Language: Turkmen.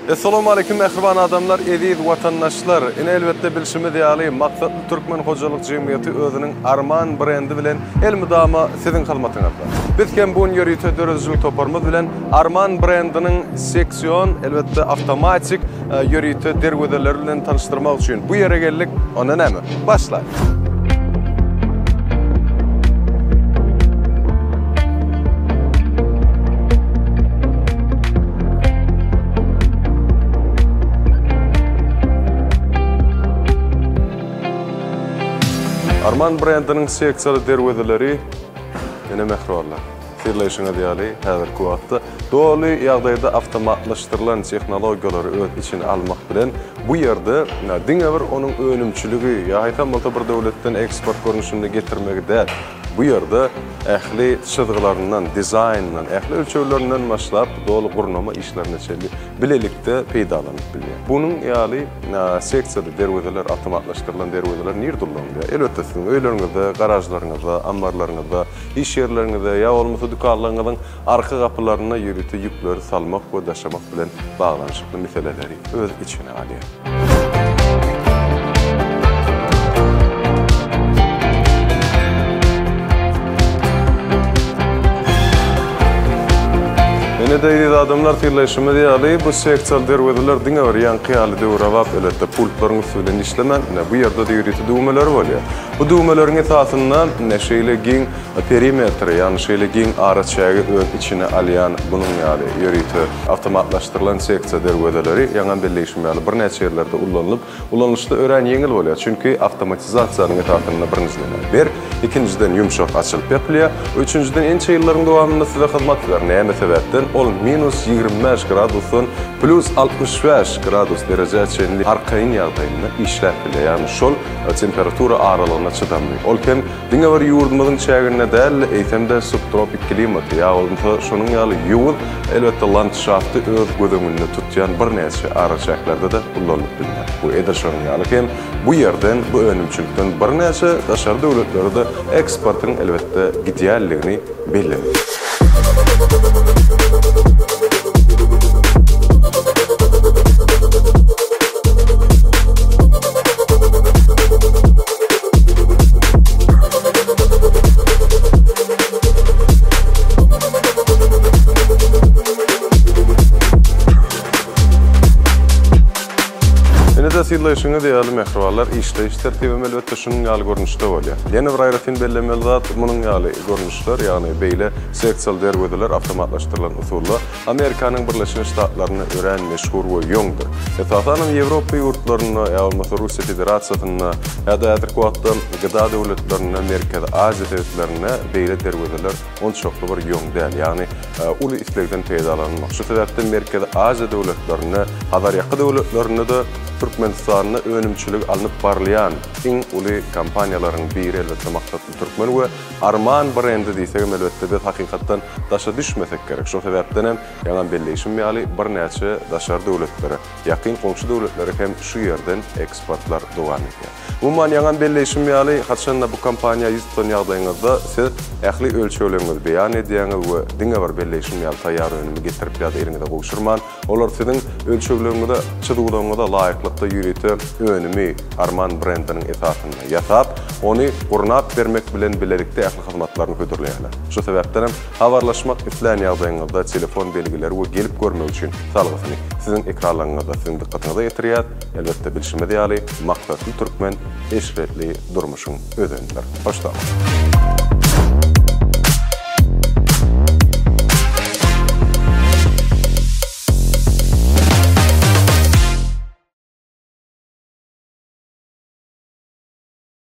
Essalawmaleýkim mähriban adamlar, eziz watandaşlar! Ine elbetde bilşimiz ýaly, Maksatly Türkmen hojalyk jemgyýeti özüniň Arman brendi bilen elmydama siziň hyzmatyňyzda. Biz hem bu gün ýörite döredijilik toparymyz bilen Arman brendiniň seksion, elbetde awtomatik ýörite derwezeleri bilen tanyşdyrmak üçin bu ýere geldik. Onda näme? Başlaýlyk! Arman brendiniň seksiýaly derwezeleri ene mähribanlar. Synlaýşyňyz ýaly, häzirki wagtda doly ýagdaýda awtomatlaşdyrylan tehnologiýalary öz içine almak bilen, bu ýerde diňe bir onuň önümçiligi ýa haýsam bolsa bir döwletden eksport görnüşinde getirmegi däl, bu ýerde ähli çyzgylaryndan, dizaýnyndan, ähli ölçeglerinden başlap, doly gurnama işlerine çenli bilelikde peýdalanyp bilýär. Bunuň ýaly seksiýada derwezeler, awtomatlaşdyrylan derwezeler nirde ullanylýar? Elbetde, siziň öýleriňizde, garažlaryňyzda, ammarlaryňyzda, iş ýerleriňizde ýa bolmasa dükanlaryňyzyň arka gapylarynda ýörite ýükleri salmak we daşamak bilen baglanyşykly meseleleri öz içine alýar. Ine-de eziz adamlar synlaýşymyz ýaly bu seksiýaly derwezeler diňe bir ýaňky ýaly döwrebap elbetde pultlaryň üsti bilen işlemän, ine bu ýerde-de ýörite düwmeleri bolýar. Bu düwmeleriň esasynda ine şeýle giň perimetri, ýagny şeýle giň araçägi öz içine alýan bunuň ýaly ýörite awtomatlaşdyrylan seksiýa derwezeleri, ýaňam belleýşim ýaly, birnäçe ýerlerde ullanylyp, ulanylyşda örän ýeňil bolýar. Çünki awtomatizasiýanyň esasynda birinjiden berk, ikinjiden ýumşak açylyp ýapylýar, üçünjiden ençe ýyllaryň dowamynda size hyzmat eder. Näme sebäpden? Ol minus 25 gradusdan plýus 65 gradus derejä çenli arkaýyn ýagdaýynda işläp bilýär. Ýagny şol temperatura aralygyna çydamly. Ol hem diňe bir ýurdumyzyň çäginde däl-de, eýsem-de subtropik klimaty, ýa bolmasa şonuň ýaly ýowuz, elbetde, landşafty öz göz öňünde tutýan birnäçe araçäklerde-de ulanylyp bilner. Bu edil şonuň ýaly hem bu ýerden, bu önümçilikden birnäçe daşary döwletlere-de eksportyň, elbetde, gidýänligini bellemeli. Ine-de synlaýşyňyz ýaly mähribanlar, işleýiş tertibem elbetde şunuň ýaly görnüşde bolýar. Ýene bir aýratyn bellemeli zat, munuň ýaly görnüşler, ýagny beýle seksiýaly derwezeler awtomatlaşdyrylan usulda Amerikanyň Birleşen Ştatlarynda örän meşhur we ýoňdur. Esasanam Ýewropa ýurtlarynda, ýa bolmasa Russiýa Federasiýasynda, ýa-da häzirki wagtda GDA döwletlerinde, Merkezi Aziýa sebitlerinde beýle derwezeler onçakly bir ýoň däl, ýagny uly islegden peýdalanylmak. Şu sebäpden Merkezi Aziýa döwletlerinde, Hazarýaka döwletlerinde-de Türkmenistanda önümçiligi alnyp barylýan iň uly kompaniýalaryň biri elbetde Maksatly Türkmen we Arman brendi diýsegem elbetde biz hakykatdan daşa düşmesek gerek. Şol sebäpden hem ýaňam belleýşim ýaly birnäçe daşary döwletlere, ýakyn goňşy döwletlere hem şu ýerden eksportlar dowam edýär. Umuman ýaňam belleýşim ýaly haçanda bu kompaniýa ýüz tutan ýagdaýyňyzda siz ähli ölçegleriňizi beýan edýäňiz we diňe bir belleýşim ýaly taýýar önümi getirip ýa-da eliňize gowşurman Olar siziň ölçegleriňize, çyzgylaryňyza laýyklykda ýörite önümi Arman brendiniň esasynda ýasap, ony gurnap bermek bilen bilelikde ähli hyzmatlaryny hödürleýärler. Şu sebäpden hem habarlaşmak islän ýagdaýyňyzda telefon belgileri we gelip görmek üçin salgysyny siziň ekranlaryňyzda siziň dykgatyňyza ýetirýäs. Elbetde bilşimiz ýaly, maksatly türkmen eşretli durmuşyň özenidir. Hoş sag boluň!